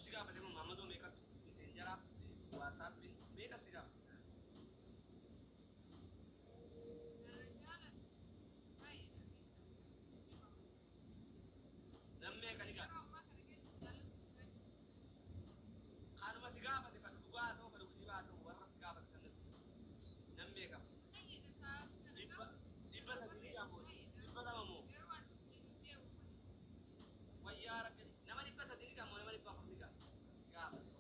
Si gaafate moo Maammadoo meeqatu Messenger, WhatsApp meeqa si gaafate? Irra caala baay'eedha beektaa. Nam meeqa ni Yeroo gaafate? ammaa kana keessa jaalalli dhugaa jiru. Kanuma si gaafate, kan dhugaa haa ta'u, kan kijibaa haa ta'u, warra si gaafate sanatti nam meeqa? Baay'eedha kaa kana 100 gaafatu 300 ni gaafa, baay'eedha. 200 moo? Garuu an wajjin hin deemu malee. Wayyaa Rabbi, nama 300 ni gaafa moo nama 400 ni gaafa si gaafate?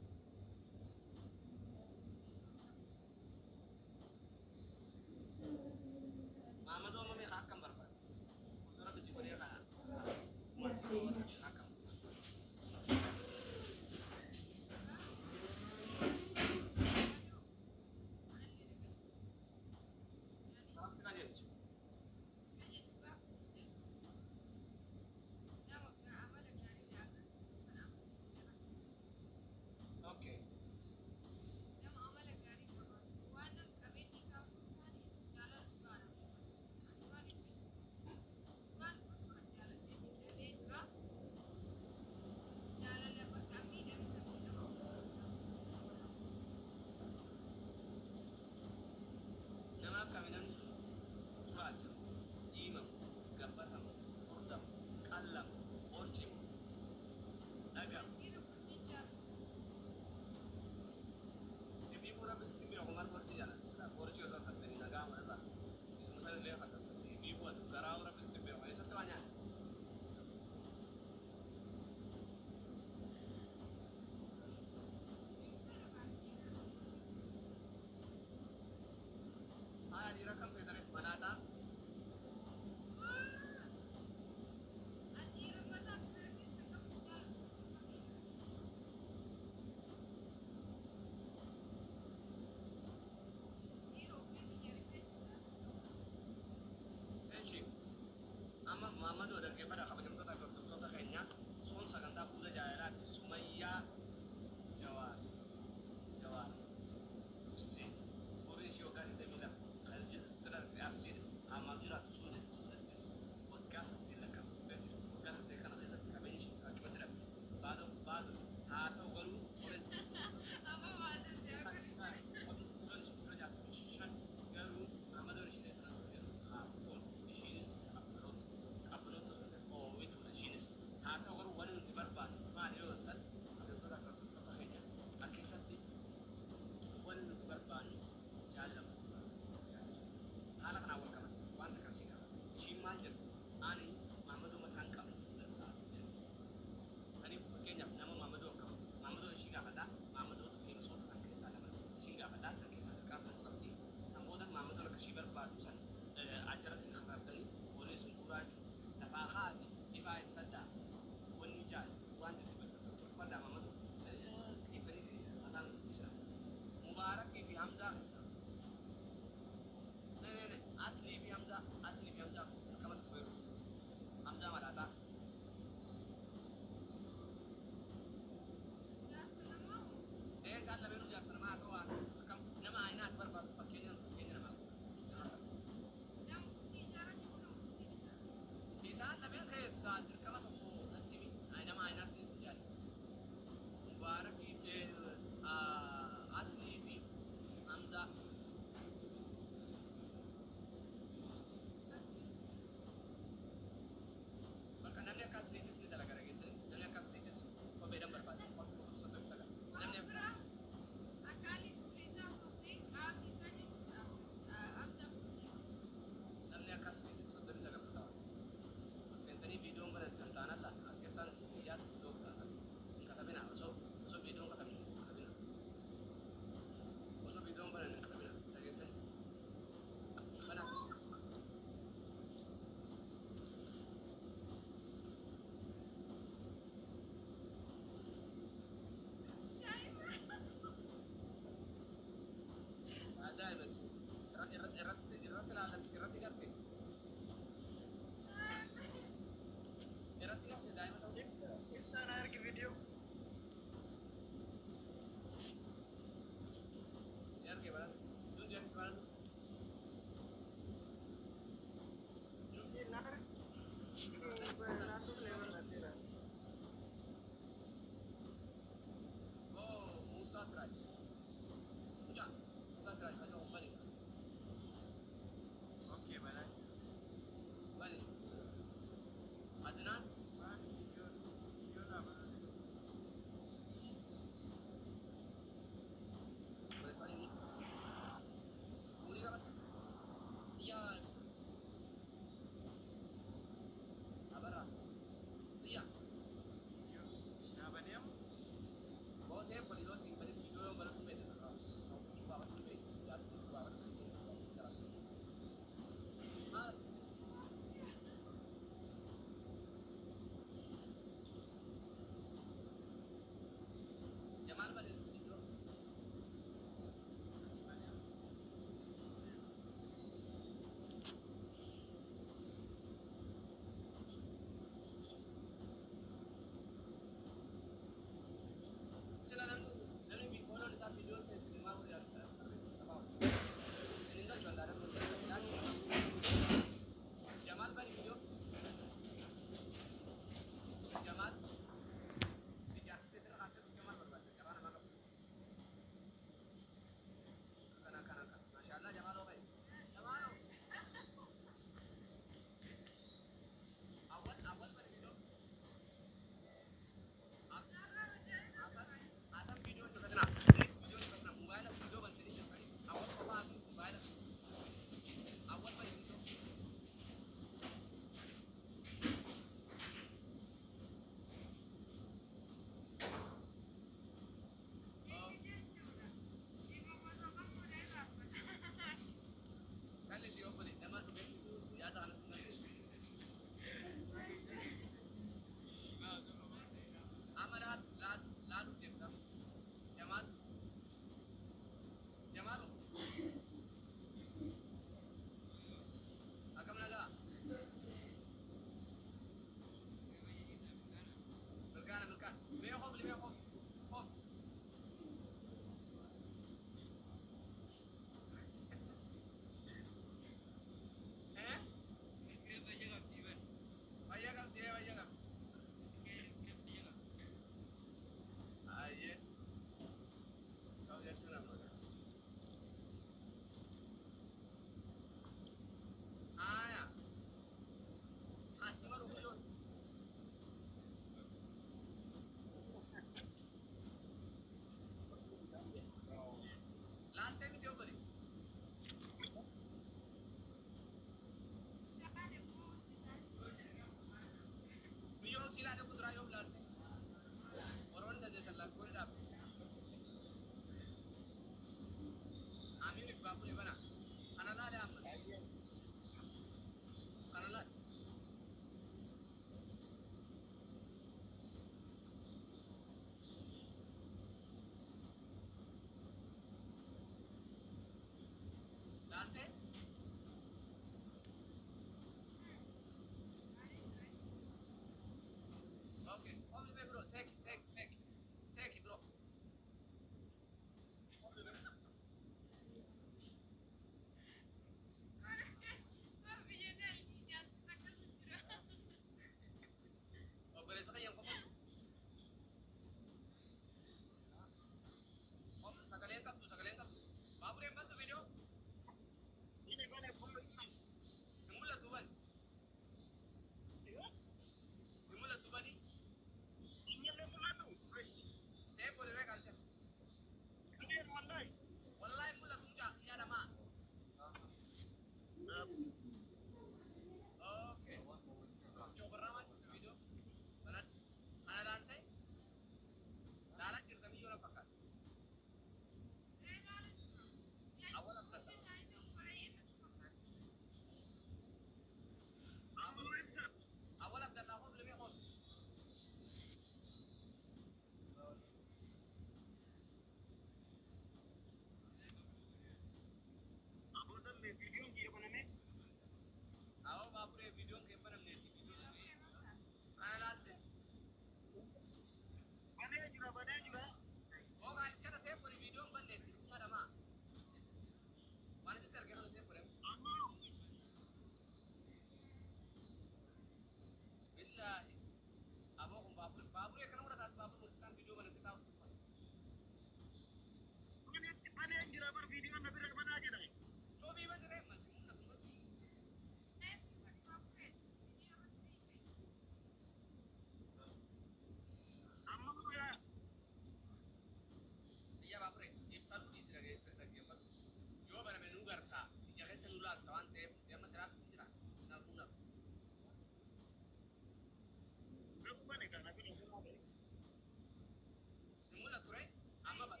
Ni mul'atu ree? Amma bad.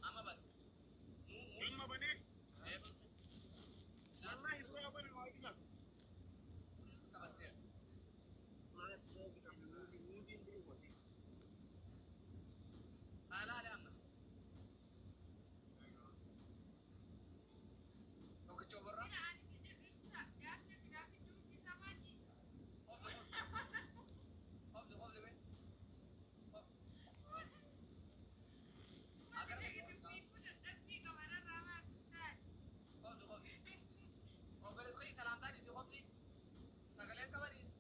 Amma bad. Amma banee wallahi duraa bane waa ibsa. Qabatteera. Haalaale amma. Tokkicha oborraa. Qofli qofli mee. Qofli qofli. Obboleessi salaamtaa dhiisi qofli. Sagaleen qaba dhiisi.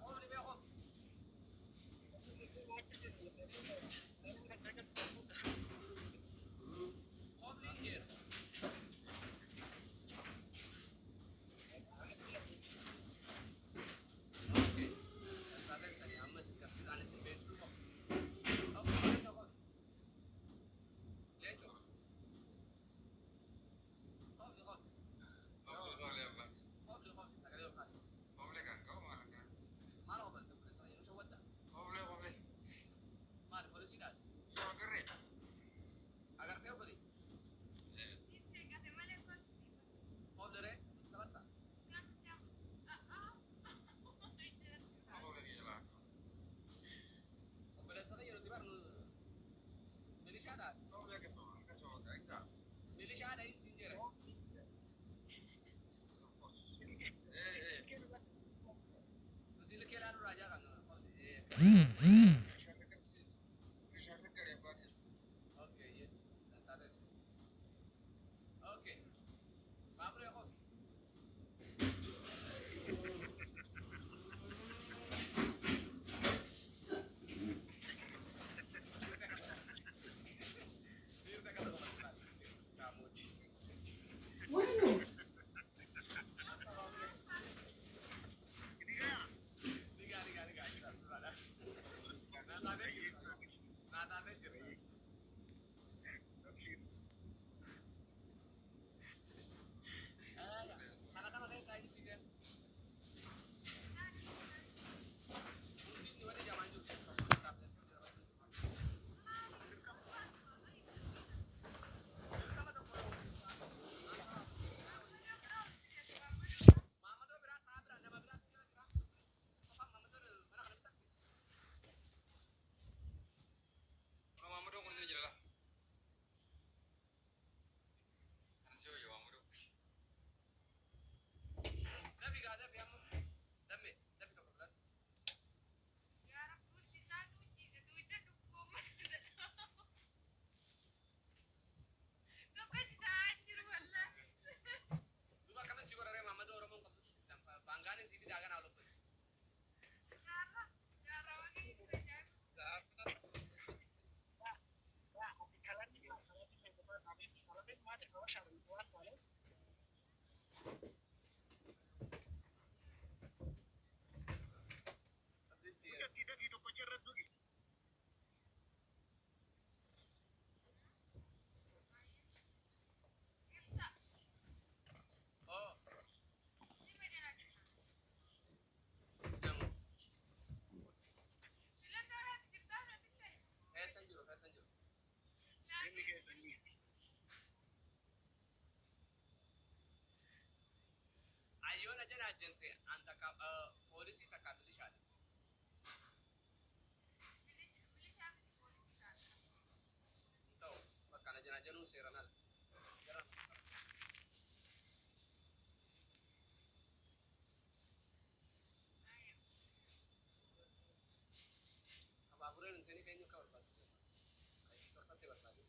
Qofli mee qofli. Qofli hin jira. Okay. Sagaleen sanii amma si gabbiidhaan isin beeksisuu qabu. Qofli qofli qofli. Leencoo. Qofli qofli. Qofli qofli sagalee ol kaasi. Maal obalte obboleessa keenya nu shawwadda? Maali poolisiidhaan? Agartee obbolee? Qofli ree? Taphatta? Obboleessa keenya nuti bar nu milishaadhaan. Milishaadha hin siin jira. Nuti ilkee ilaaluu raajaa qabna. Qofli. Okay, yes. Taates. Okay. Baabura qofli. Dhiirri kana qofti. Saamuuti. Bueno, Digaa digaa digaa jira. Naa taatee jirta. Naa taatee jirta. Kana kana keessa ayi si deemu. Hundi inni wani jamaan jiru. Maamadoo biraa sa'a biraa nama biraa jira jira. Qofaan maamadoo mana kana bitaa. Dafi gaa dafi amma. Damme dafi tokko filadhu. Duuba akkamin si goraree maamadoo Oromoon qabdu baangaanin si fidaa ganaa ol obbole. Oh, jamu. Keessan jiru keessan jiru. Ayyoona jala ajjente an takka poolisii takka milishaadha. Ta'u bakka na jala jaluun seeran ala. Jara. Abaabureen hin seenii keenya akka barbaadu. Torfatti barbaadu.